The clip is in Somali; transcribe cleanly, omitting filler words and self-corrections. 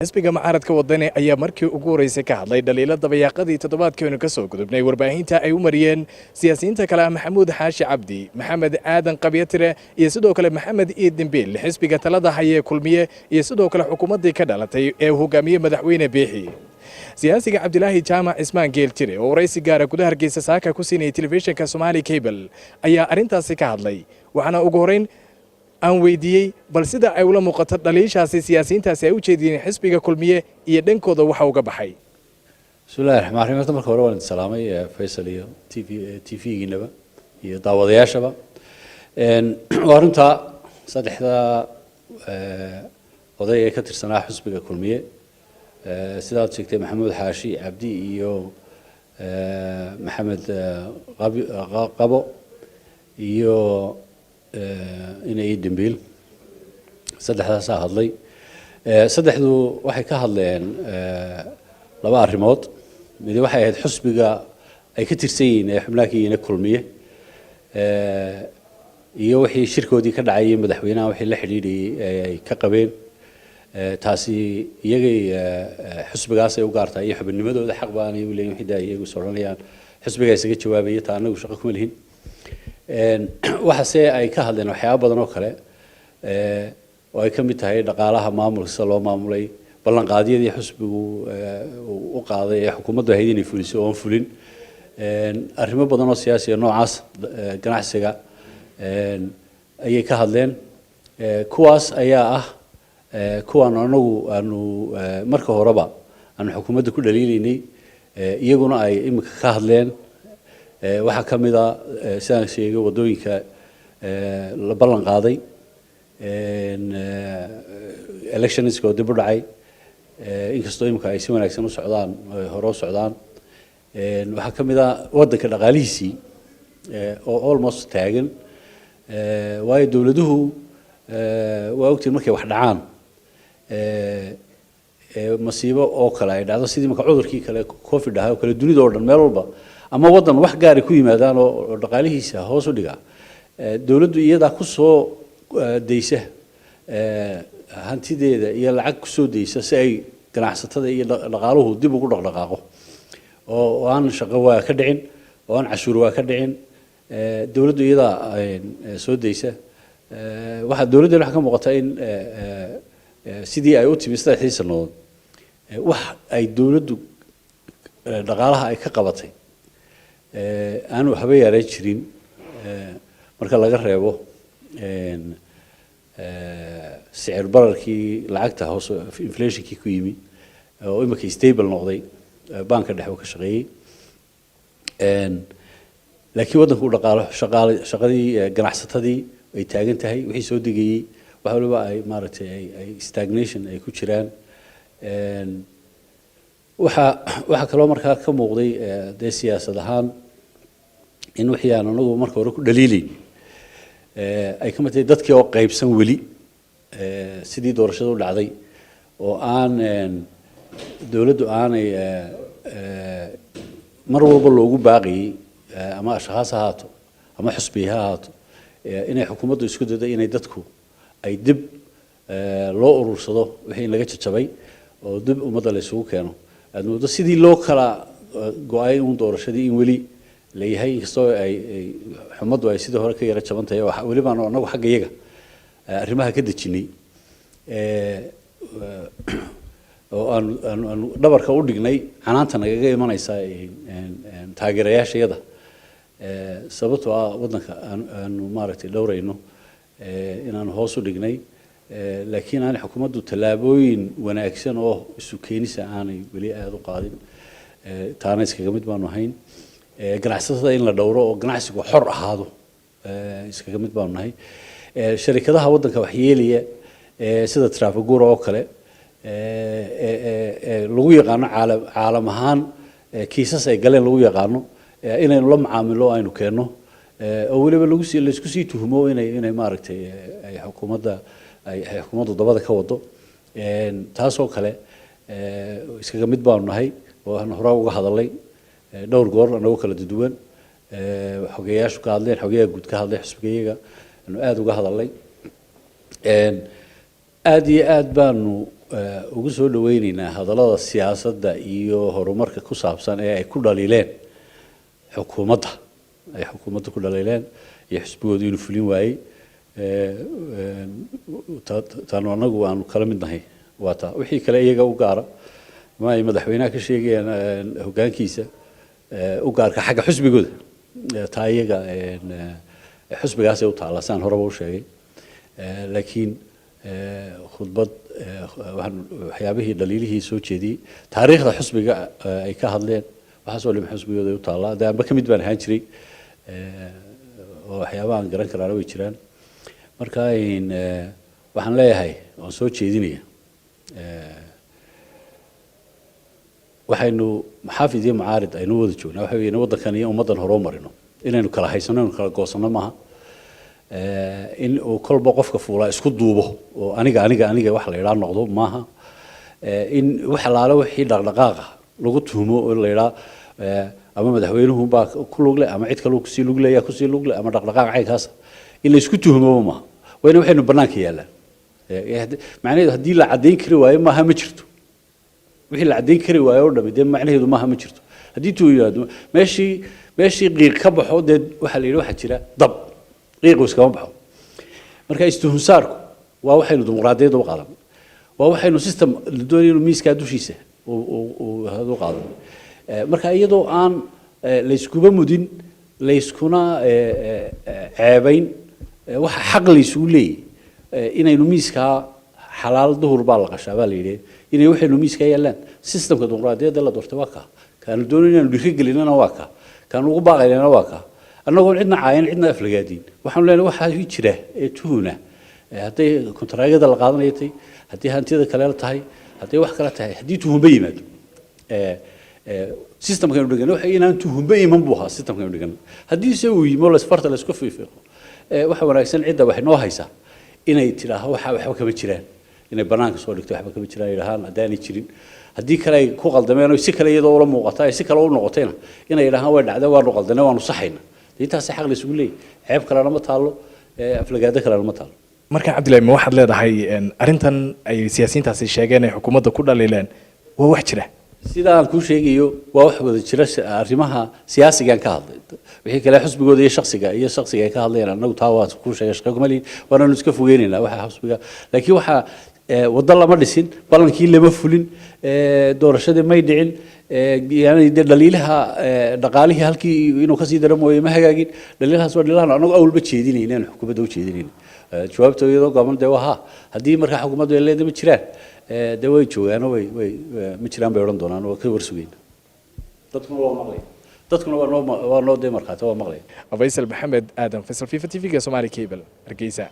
Xisbiga mucaaradka Wadani ayaa markii ugu horeysay ka hadlay dhaliilo dabayaaqadii toddobaadkeenu ka soo gudubnay warbaahinta ay u mariyeen siyaasiyiinta kale ah Maxamuud Xaashi Cabdi, Maxamed Aadan Qabyatire iyo sidoo kale Maxamed Iid Dembiil, xisbiga talada hayee Kulmiye iyo sidoo kale xukuumaddii ka dhalatay ee uu hogaamiyey Madaxweyne Biixi. Siyaasiga Cabdilaahi Jaamac Cismaan Geeljire oo waraysi gaara gudaha Hargeysa saaka ku siinayay telefishinka Somali Cable ayaa arrintaasi ka hadlay, waxaana ugu horreyn aan weydiiyey bal sida ay ula muuqato dhaliishaasi siyaasiyiintaasi ay u jeediyeen xisbiga Kulmiye iyo dhankooda waxa uga baxay. Bismillahi raxmaan raxiim. Horta marka hore waan idin salaamay, Faysal iyo TV TV-giinaba iyo daawadayaashaba. Waa runtaa, saddexda oday ee ka tirsanaa xisbiga Kulmiye, sidaad sheegtay, Maxamuud Xaashi Cabdi iyo Maxamed Qabo iyo ina Iid Dembiil, saddexdaasaa hadlay. Saddexdu waxay ka hadleen laba arrimood. Midi waxay ahayd xusbiga ay ka tirsan yihiin ee xubnaha ka yihiin, Kulmiye, iyo wixii shirkoodii ka dhacayay, madaxweynaha wixii la xidhiidhayay ay ka qabeen. Taasi iyagay xusbigaas ay u gaartahay iyo xubinnimadooda, xaq baanay u leeyihin wixii iyagu is odhanayaan. Xusbigaa isaga jawaabaya, taa anagu shaqo kuma lihin. Waxaase ay ka hadleen waxyaaba badan oo kale oo ay ka mid tahay dhaqaalaha maamulka, sida loo maamulay, ballanqaadyadii xusbigu u qaaday ee xukuumaddu ahayd inay fuliso oon fulin, arrimo badan oo siyaasiya noocaas, ganacsiga ayay ka hadleen. Kuwaas ayaa ah kuwaan anagu aanu marka horeba aanu xukuumadda ku dhaliilaynay, iyaguna ay imika ka hadleen. Waxaa ka mid a, sidaan sheegay, waddooyinka la ballan qaaday, electionska oo dib u dhacay, inkastoo imika ay si wanaagsan u socdaan, hore u socdaan. Waxaa ka mid ah waddanka dhaqaalihiisii oo almost taagan, waayo dowladuhu waa ogtiin markay wax dhacaan, masiibo oo kale ay dhacdo, sidii marka cudurkii kale COVID ahaa oo kale, dunida oo dhan meel walba ama waddan wax gaari ku yimaadaan oo dhaqaalihiisa hoos u dhiga, dowladdu iyadaa kusoo daysa hantideeda iyo lacag kusoo daysa si ay ganacsatada iyo dhaqaaluhu dib ugu dhaqdhaqaaqo oo aan shaqo waa ka dhicin oo aan cashuur waa ka dhicin. Dowladdu iyadaa soo daysa. Waxaa dowladdan waxaa ka muuqata in sidii ay u timi 3dii sannadood wax ay dowladdu dhaqaalaha ay ka qabatay aanu haba yaraan jirin, marka laga reebo sicir bararkii lacagta hoos, inflationkii ku yimi oo imika stable noqday, baanka dhexe uu ka shaqeeyey. Laakiin waddanku u dhaqaalo shaqaale, shaqadii, ganacsatadii ay taagan tahay, wixii soo degayey wax waliba ay maaragtay ay stagnation ay ku jiraan. Waxaa kaloo markaa ka muuqday dee siyaasad ahaan in wixii aan anagu marka hore ku dhaliilayn ay ka mid tahay dadkii oo qaybsan weli, sidii doorashada u dhacday oo aan dowladdu aanay mar walba loogu baaqayey, ama ashkhaas ha ahaato ama xusbiye ha ahaato, inay xukuumaddu isku daydo inay dadku ay dib loo urursado wixii in laga jajabay oo dib ummadda la isugu keeno. Aad moodo sidii loo kala go-ay uun doorashadii in weli la yahay, inkastoo ay xumaddu ay sidii hore ka yara jaban tahay oo weli baanu anagu xagga iyaga arrimaha ka dejinay oo aanu dhabarka u dhignay canaanta nagaga imanaysa taageerayaashayada, sababtoo ah waddanka aanu maaragtay dhowrayno inaanu hoos u dhignay, laakiin aanay xukuumaddu tallaabooyin wanaagsan oo isu keenisa aanay weli aada u qaadin. Taana iskaga mid baanu ahayn. Ganacsatada in la dhowro oo ganacsigu xor ahaado iskaga mid baanu nahay. Sharikadaha waddanka wax yeelaya, sida Trafigura oo kale, lagu yaqaano caalam ahaan, kiisas ay galeen lagu yaqaano, inaynu la macaamilo, aynu keenno, oo weliba lagu sii laisku sii tuhumo inay maaragtay ay xukuumadda ay xukuumaddu dabada ka wado, taasoo kale iskaga mid baanu nahay oo aan hore uga hadalay dhowr goor anagoo kala duwan, xogeyaashu ka hadleen, xogeyaha guud ka hadlay, xisbigayaga aanu aada uga hadalnay. Aada iyo aad baanu ugu soo dhaweyneynaa hadallada siyaasadda iyo horumarka ku saabsan ee ay ku dhaliileen xukuumadda, ay xukuumadda ku dhaliileen iyo xisbigoodu inuu fulin waayey. Taanu anagu aanu kala mid nahay waa taa. Wixii kale iyaga u gaara ma ay madaxweynaha ka sheegayaan hoggaankiisa u gaarka xagga xisbigooda, taa iyaga xisbigaasay u taalla, saan horeba u sheegay. Laakiin khudbad waxyaabihii dhaliilihii soo jeediyey, taariikhda xisbiga ay ka hadleen, waxaasoo dhim xisbigooda ay u taallaa. Dee anba ka mid baan ahaan jiray oo waxyaabaha aan garan karaana way jiraan. Marka waxaan leeyahay oon soo jeedinaya, waxaynu muxaafid iyo mucaarid aynu wada joognaa waxa weeye in waddankan iyo ummaddan horoo marino. Inaynu kala haysano, inaynu kala goosanno maaha. In uu kolba qofka fuulaa isku duubo oo aniga aniga aniga wax la idhaa noqdo maaha. In wax alaale wixii dhaqdhaqaaqa lagu tuhumo oo la idhaa ama madaxweynuhu baa ku lug leh ama cid kale kusii lug leeya kusii lug leh ama dhaqdhaqaaq caynkaas in la isku tuhumoba maaha. Waa in waxaynu bannaanka yaallaan. Macnaheedu haddii la caddayn kari waayo maaha ma jirto. Wixii la caddayn kari waayo oo dhami dee macnaheedu maaha ma jirto. Haddii tuu yimaado meeshii qiiq ka baxo, dee waxaa la yidhi waxaa jira dab, qiiqu iskama baxo. Marka istuhunsaarku waa waxaynu dimuqraadiyadda u qaadan, waa waxaynu system la doonaya inuu miiskaa dushiisa u qaadan. Marka iyadoo aan layskuba mudin, layskuna ceebayn, waxa xaq laysugu leeyahy inaynu miiskaa xalaal duhur baa la qashaa baa la yidhi, inay waxaynu miiskaa yaallaan. Systemka dimuqraadiyadda la doortay waa kaa, kaanu doonayn inaanu dhiirigelinana waa kaa, kaanu ugu baaqaynana waa kaa, annagoon cidna caayan, cidna aflagaadiin. Waxaanu leenahay waxaa jira ee tuhuna, hadday kontaraagyada la qaadanayo tahay, haddii hantida kale tahay, hadday wax kale tahay, haddii tuhunba yimaado, systemkaynu dhigan waxa inaan tuhunba iman buu ahaa systemkaynu dhigan. Haddii se uu yimo lasfarta laysku fiifiiqo, waxa wanaagsan cidda wax noo haysa inay tidhaaho waxa waxba kama jiraan, inay banaanka soo dhigto waxba kama jiraan yidhahaan haddaanay jirin. Haddii kale ay ku qaldameen oo si kale iyadoo ula muuqata ay si kale u noqotayna, inay yidhahaan way dhacday, waanu qaldanay, waanu saxayna. Intaasi xaq la isugu leeyahy. Ceeb kalena ma taallo, aflagaado kalena ma taallo. Marka Cabdillahi, ma waxaad leedahay arrintan ay siyaasiyiintaasi sheegeen ay xukuumadda ku dhaliileen waa wax jira? Sida aan kuu sheegayo waa wax wada jira. Arrimaha siyaasigaan ka hadlay, wixii kale xusbigooda iyo shaksiga ay ka hadlayaan annagu taa waa kuu sheegay, shaqo kuma lihin, waanaanu iska fogeynaynaa waxa xusbiga. Laakiin waxaa waddo lama dhisin, ballankii lama fulin, doorashadii may dhicin, yani dee dhaliilaha dhaqaalihii halkii inuu kasii daro mooye ma hagaagin. Dhaliilahaas waa dhaliilahan annagu awalba jeedinayna, aan xukuumadda u jeedinayna. Jawaabta iyadoo gaaban dee waa ha. Haddii markaa xukuumaddu ay leedahay ma jiraan, dee way joogaano way ma jiraan bay odhan doonaan. Waa ka warsugayna, dadkuna waa maqlaya, dadkuna waa noo dee markhaati waa maqlaya. Faysal Maxamed Aadan, Faysal FIFA, TV-ga Somali Cable, Hargeysa.